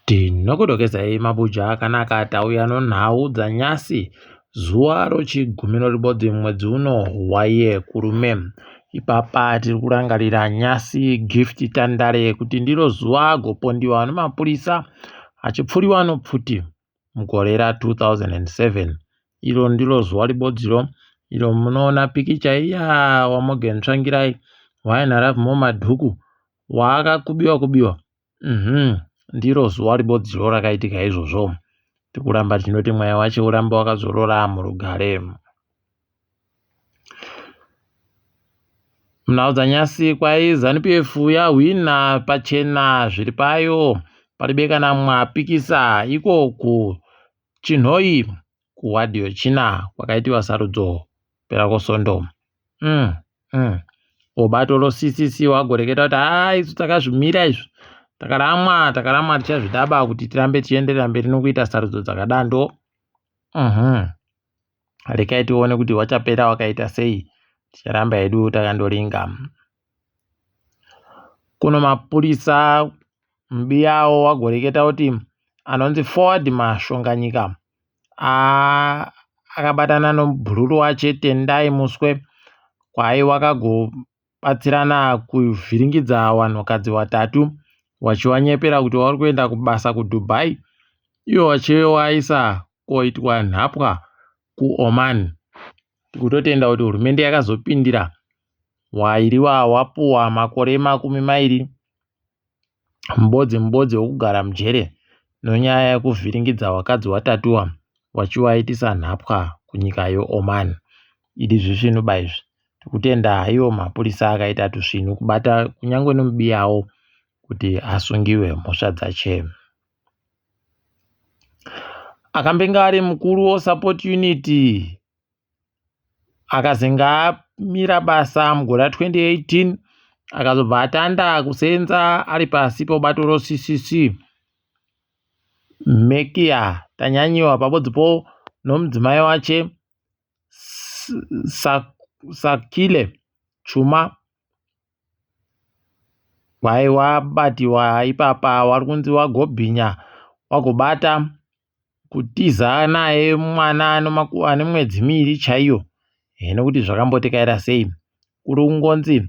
Tinokudokezai mabuja akanaka tauya nonhau dzanyasi zuva rochigumi noribodzi mwedzi uno waye kurume. Ipapa tiri kurangarira nyasi Gift Tandare kuti ndiro zuva agopondiwa nemapurisa achipfuriwa nopfuti mugore ra 2007. Iro ndiro zuva ribodziro iro munoona pikicha iya waMorgan Tsvangirai waina Lovemore Madhuku waakakubiwa kubiwa Mhm. Ndiro zuva ribodziro rakaitika izvozvo. Tikuramba tinoti mweya wacho urambe wakazorora murugare. Munhau dzanyasi kwai ZanuPF yahwina pachena zviri payo paribe kana mwapikisa iko kuChinhoyi kuwadhi yochina kwakaitiwa sarudzo kupera kwosondo. Mm. Mm. Ko bato roCCC wagoreketa kuti haa isu takazvimira izvi takaramwa takaramwa tichazvidaba kuti tirambe tichienderera mberi nokuita sarudzo dzakadando. Mhm. Rekai tione kuti wachapera wakaita sei. Ticharamba hedu takandoringa. Kuno mapurisa mubiyawo wagoreketa kuti anonzi Ford Mashonganyika akabatana nobhururu wache Tendai Muswe kwaaiva akagobatsirana kuvhiringidza vanhukadzi vatatu vachiwanyepera kuti vari kuenda kubasa kuDubai ivo vachivaisa koitwa nhapwa kuOman. Tikutotenda kuti hurumende yakazopindira wairiwa wapuwa makore 20 mubodzi mubodzi wekugara mujere nonyaya yekuvhiringidza vakadzi watatu ava vachivaitisa nhapwa kunyika yeOman. Idi zvisvinu ba izvi. Tikutenda iwo mapurisa akaita tusvinu kubata kunyange nemubiyawo kuti asungiwe mhosva dzache. Akambenge ari mukuru weSupport Unit akazenge amira basa mugore ra 2018 akazobva atanda kusenza ari pasi pobato roCCC Mekia Tanyanyiwa pabodzipo nomudzimai wache Sakile Chuma Kwai wabatiwa ipapa wari kunzi wagobhinya wagobata kutiza naye mwana ane mwedzi miiri chaiyo nekuti zvakambotekaira sei kuri kungonzi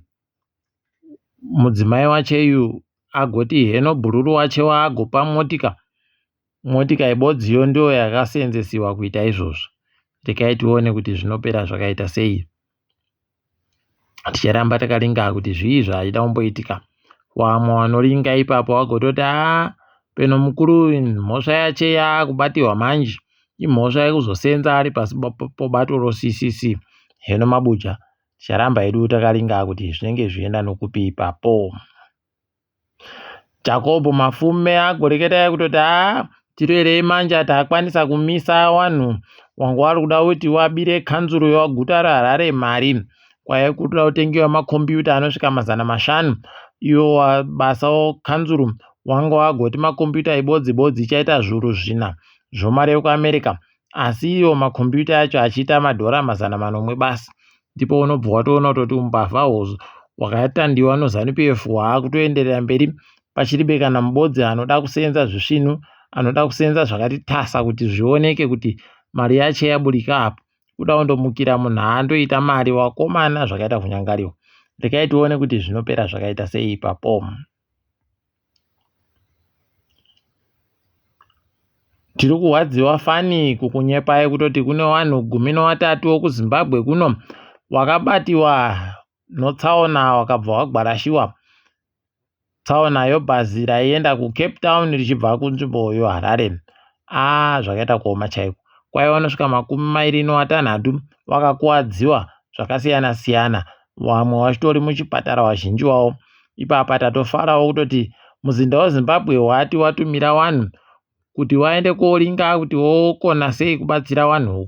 mudzimai wache uyu agoti heno bhururu wache waagopa motika motika ibodziyo ndiyo yakaseenzesiwa kuita izvozvo regai tione kuti zvinopera zvakaita sei Ticharamba takaringa kuti zvii zvaida kumboitika. Wamwe wanoringa ipapo wagototi haa peno mukuru uyu mhosva yache yaakubatiwa manje imhosva yekuzosenza ari pasi pobato roCCC. Heno mabuja ticharamba hedu takaringa kuti zvinenge zvichienda nokupi ipapo. Jakobho Mafume agoreketa kutoti haa tirerei manje takwanisa kumisa wanhu wanga wari kuda kuti wabire kanzuru yeguta reHarare mari kwaive kuda kutengewa makombiyuta anosvika 500 iwo basa kanzuru wanga wagoti makombiyuta ibodzi bodzi ichaita 4,000 zvomari yekuAmerica asi iwo makombiyuta acho achiita madhora 700 basi ndipo unobva watoona kutoti umbavha hwakatandiwa noZanu PF hwaakutoenderera mberi pachiribe kana mubodzi anoda kusenza zvisvinu anoda kusenza zvakati tasa kuti zvioneke kuti mari yacho yaburika apo kuda kundomukira munhu aandoita mari wakomana zvakaita kunyangariwa rekai tione kuti zvinopera zvakaita sei ipapo. Tiri kurwadziwa fani kukunyepai kutoti kune vanhu 13 wekuZimbabwe kuno wakabatiwa notsaona wakabva wagwarashiwa tsaona yobhazi raienda kuCape Town richibva kunzvimbo yoHarare. Aa zvakaita kuoma chaiko. Kwaiva vanosvika 26 vakakuwadziwa zvakasiyana siyana vamwe vachitori muchipatara vazhinji vavo. Ipapa tatofarawo kutoti muzinda weZimbabwe wati watumira vanhu kuti vaende koringa kuti wokona sei kubatsira vanhu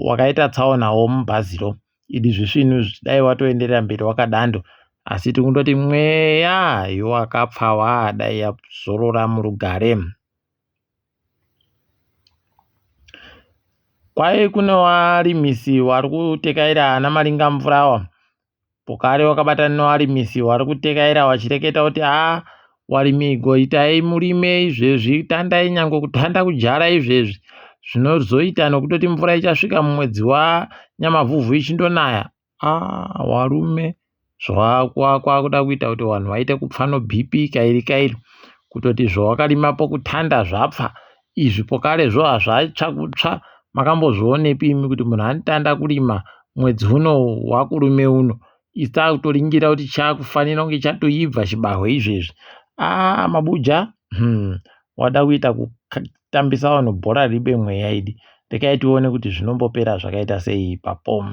wakaita tsaonawo mubhaziro. Idi zvisvinu izvi dai watoenderera mberi wakadando asi tikundoti mweya yowakapfawa dai yazorora murugare. Kwai kune warimisi wari kutekaira ana maringamvura awa pokare wakabatana newarimisi wari kutekaira wachireketa kuti haa. Warimi goitai murime izvezvi, tandai nyangwe kutanda kudyara izvezvi. Zvinozoita nokutoti mvura ichasvika mumwedzi waNyamavhuvhu ichindonaya. Ah, warume zvakwakuda kuita kuti vanhu vaite kupfa noBP kairi kairi kutoti zvawakarima pokutanda zvapfa izvi pokarezvo hazvatsva kutsva makambozvionepi imi kuti munhu anotanda kurima mwedzi uno wakurume uno isu takutoringira kuti chakufanira kunge chatoibva chibahwe izvezvi aa mabuja wada kuita kutambisa vanhu bhora ribe mweya idi rekai tione kuti zvinombopera zvakaita sei ipapo.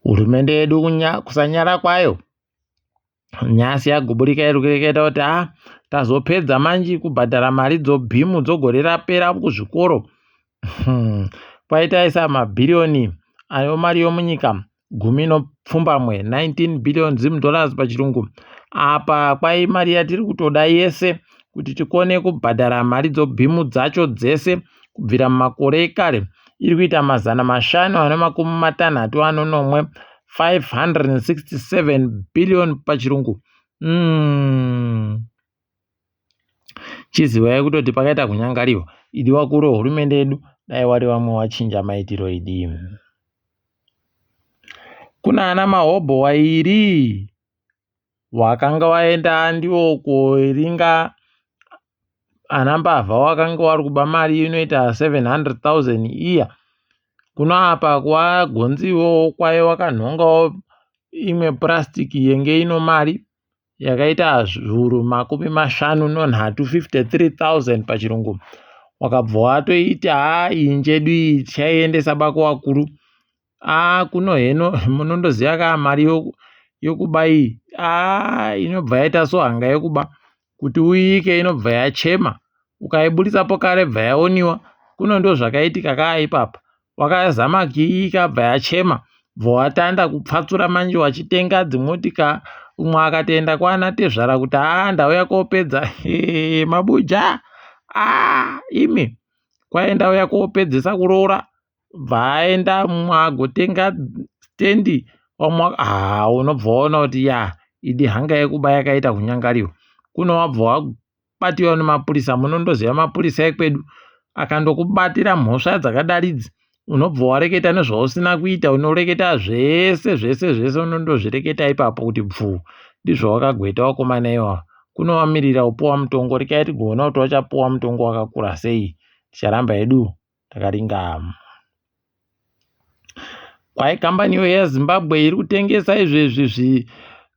Hurumende yedu kusanyara kwayo nyasi yaguburika iri kureketa kuti a tazopedza manji kubhadhara mari dzobhimu dzogore rapera kuzvikoro. Kwaitaisa mabhiriyoni ayo mari yomunyika 18, 19 billion Zim dollars pachirungu. Apa kwai mari yatiri kutoda yese kuti tikone kubhadhara mari dzobhimu dzacho dzese kubvira mumakore ekare iri kuita 567, 567 billion pachirungu. Chizivai kutoti pakaita kunyangariwa idi wakuru wehurumende yedu dai wari vamwe wachinja maitiro idi. Kuna ana mahobho wairi wakanga waenda ndiwo koringa ana mbavha wakanga wari kuba mari inoita 700,000 iya. Kuno apa kwagonziwo kwaye wakanhongawo imwe purasitiki yenge ino mari yakaita 53,000, 53,000 pachirungu. Wakabva watoiti haa iyi njedu iyi tichaiendesa bako wakuru. Aa kuno heno munondoziva ka mari yokuba iyi aa inobva yaita sohanga yokuba kuti uiike inobva yachema ukaiburitsa pokare bva yaoniwa kuno ndo zvakaitika kaa ipapa wakazama kuiika bva yachema bva watanda kupfatsura manje wachitenga dzimotika umwe akatoenda kwana tezvara kuti aa ndauya kopedza mabuja aa imi kwai ndauya kopedzesa kuroora bva aenda mumwe agotenga stendi vamwe haa unobva waona kuti ya idi hanga yekuba yakaita kunyangariwa kuno wabva wabatiwa nemapurisa munondoziva mapurisa ekwedu akandokubatira mhosva dzakadaridzi unobva wareketa nezvausina kuita unoreketa zvese zvese zvese unondozvireketa ipapo kuti bvuu ndizvo wakagweta wakomana iwawa kunovamirira upuwa mutongo rekai tigoona kuti wachapuwa mutongo wakakura sei ticharamba hedu takaringa. Kwai kambani iyo yeZimbabwe iri kutengesa izvezvi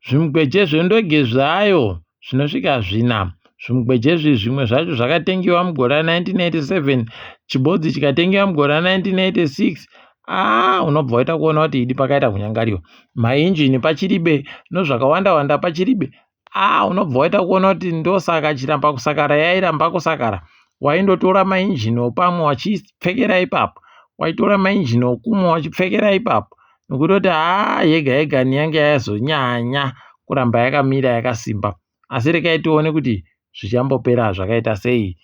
zvimugweje zvendege zvayo zvinosvika zvina. Zvimugweje izvi zvimwe zvacho zvakatengiwa mugore ra1987 chibodzi chikatengiwa mugore ra1986. Aa unobva waita kuona kuti idi pakaita kunyangariwa. Mainjini pachiribe nozvakawanda wanda pachiribe. Aa unobva waita kuona kuti ndosaka chiramba kusakara yairamba kusakara. Waindotora mainjini opamwe wachipfekera ipapo, waitora mainjini okumwe wachipfekera ipapo nokutoti haa yega yega yange yazonyanya kuramba yakamira yakasimba. Asi rekai tione kuti zvichambopera zvakaita sei.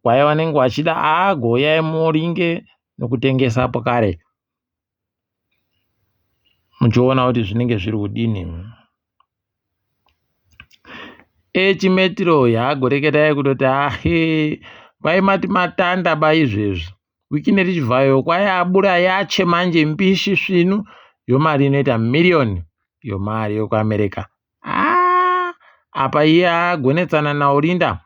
Kwai vanenge vachida aa gouyai muringe nokutengesa pokare muchiona kuti zvinenge zviri kudini. Echimetro yaagoreketai kutoti ahe kwai mati matanda ba izvezvi Wicknell Chivhayo kwai abura yache manje mbishi svinu yomari inoita miriyoni yomari yokuAmerica. Ah, apa iye agonetsana naOlinda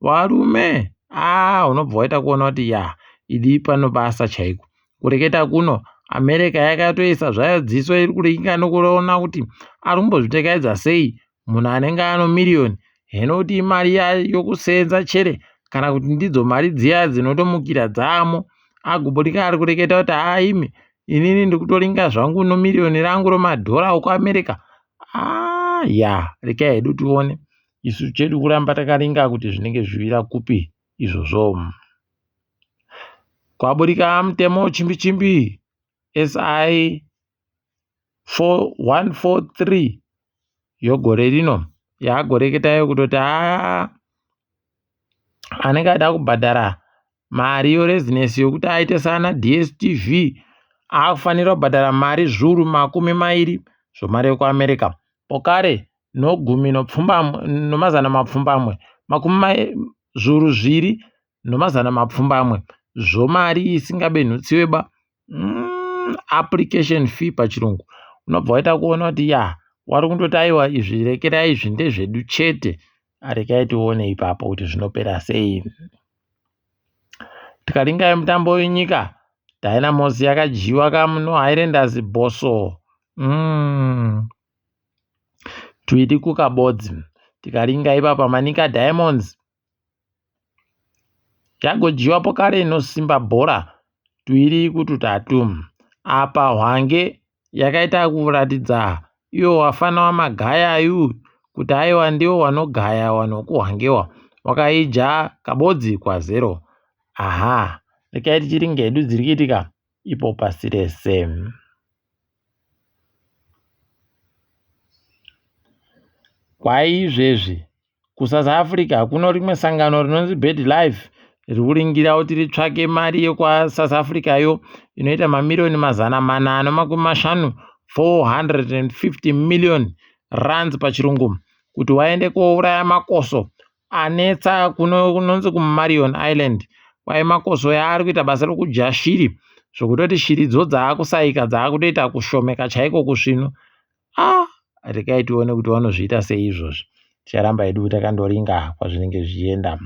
varume ah, unobva waita kuona kuti ya idi pano basa chaiko kureketa kuno America yakatoisa zvayo dziso iri kuringa nokuona kuti ari kumbozvitekaidza sei munhu anenge ano miriyoni heno kuti imari yokusenza chere kana kuti ndidzo mari dziya dzinotomukira dzaamo agobudika ari kureketa kuti haa imi inini ndikutoringa zvangu nomiriyoni rangu romadhora okuAmerica. Aa ya rekai hedu tione isu chedu kuramba takaringa kuti zvinenge zviwira kupi izvozvo. Kwaburika mutemo chimbi chimbi SI 143 yogore rino yaagoreketayo kutoti haa anenge ada kubhadhara mari yorezinesi yokuti aite sana DSTV akufanira kubhadhara mari 20,000 zvomari yekuAmerica. Pokare nogumi nopfumbamwe nomazana mapfumbamwe makumi zviuru zviviri nomazana mapfumbamwe zvomari isingabenhutsiweba application fee pachirungu unobva waita kuona kuti ya wari kundoti aiwa izvi rekerai izvi ndezvedu chete rekai tione ipapo kuti zvinopera sei. Tikaringa mutambo wenyika Dynamos yakadyiwa kamuno Highlanders Bosso Twiri kukabodzi. Tikaringa ipapa Manica Diamonds yagodyiwa pokare inosimba bhora twiri kututatu. Apa Hwange yakaita kuratidza iwo wafana wamagaya ayu kuti aiwa ndiwo wanogaya wanhu wekuhwangewa wakaija kabodzi kwazero. Aha, rekai tichiringa hedu dziri kuitika ipo pasi rese. Kwaizvezvi kuSouth Africa kuno rimwe sangano rinonzi Bird Life riri kuringira kuti ritsvake mari yekwaSouth Africa yo inoita mamiriyoni 450, 450 million rands pachirungu kuti waende kouraya makoso anetsa kuno kunonzi kuMarion Island kwai makoso yaari kuita basa rokudya shiri zvokutoti shiridzo dzaakusaika dzaakutoita kushomeka chaiko kusvinu ah rekai tione kuti vanozviita sei izvozvi ticharamba hedu takandoringa kwazvinenge zvichienda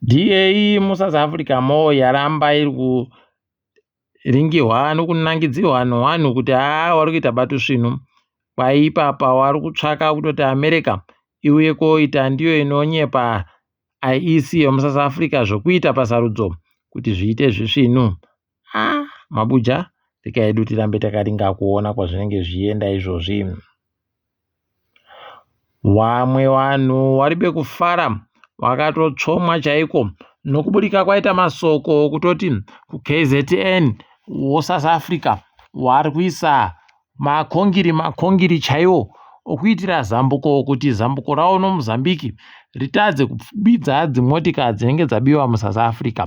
DA muSouth Africa mo yaramba iri kuringihwa nokunangidzirwa nevanhu kuti haa wari kuita bato svinu kwaipapa wari kutsvaka kutoti America iuye koita ndiyo inonyepa IEC yemuSouth Africa zvokuita pasarudzo kuti zviite zvisvinu ah mabuja rega hedu tirambe takaringa kuona kwazvinenge zvichienda izvozvi Wamwe wanhu waribe kufara wakatotsvomwa chaiko nokuburika kwaita masoko okutoti kuKZN woSouth Africa wari kuisa makongiri makongiri chaiwo okuitira zambuko kuti zambuko rawo noMozambique ritadze kubidza dzimotika dzinenge dzabiwa muSouth Africa.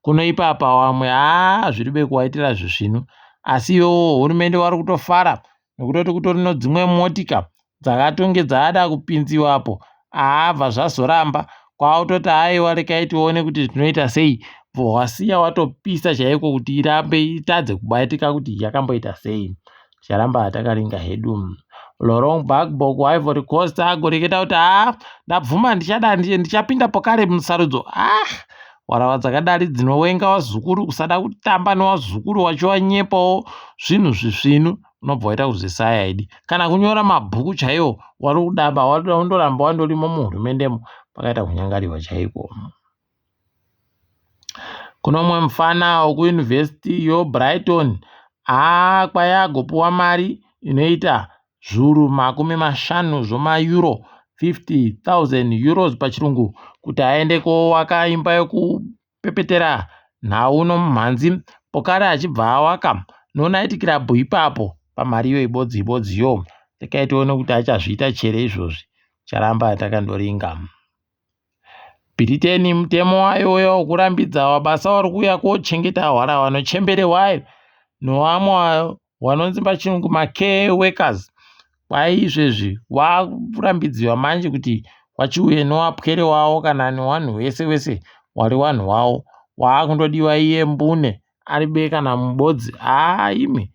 Kuno ipapa wamwe haa zviribe kuwaitira zvisvinu asi iwowo hurumende wari kutofara nekutoti kutori nodzimwe motika dzakatonge dzada kupinziwapo aabva zvazoramba kwakutoti aiwa rekai tione kuti tinoita sei bvo wasiya watopisa chaiko kuti irambe itadze kubatika kuti yakamboita sei ticharamba takaringa hedu Laurent Gbagbo kuIvory Coast agoreketa kuti haa ndabvuma ndichada ndichapinda pokare musarudzo ah warava dzakadari dzinowenga wazukuru kusada kutamba newazukuru wachiwanyepawo zvinhu zvisvinu unobva waita kuzvisaya idi kana kunyora mabhuku chaiwo wari kudamba wandoramba wandorimo muhurumendemo pakaita kunyangariwa chaiko kuno umwe mufana wekuyunivhesiti yobrighton haa kwai agopiwa mari inoita zviuru 50 zvomayuro 50,000 euros pachirungu kuti aende kowaka imba yokupepetera nhau nomumhanzi pokare achibva awaka nonight club ipapo pamari iyo ibodzi ibodziyo rekai tione kuti achazviita chere izvozvi charamba takandoringa Bhiriteni mutemo wayo uya wokurambidza wabasa wari kuuya kochengeta hwara wanochembere wayo nowamwe wanonzi pachirungu macare workers kwai izvezvi wakurambidziwa manje kuti wachiuye nowapwere wawo kana newanhu wese wese wari wanhu wawo waakundodiwa iye mbune aribe kana mubodzi haa imi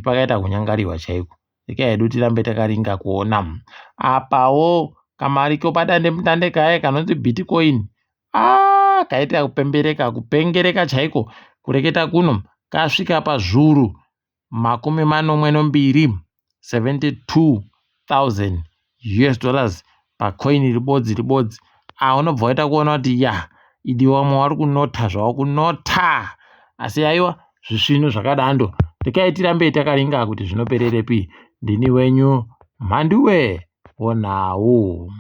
pakaita kunyangariwa chaiko Rekai hedu tirambe takaringa kuona. Apawo kamari kepadandemutande kaye kanonzi bitcoin ah, kaita kupembereka kupengereka chaiko kureketa kuno kasvika pazvuru 72 72000 US dollars pacoin ribodzi ribodzi ah unobva waita kuona kuti ya idi wamwe wari kunota zvavo kunota asi aiwa zvisvinu zvakadando rekai tirambe takaringa kuti zvinopererepi ndini wenyu mhanduwe wonhau.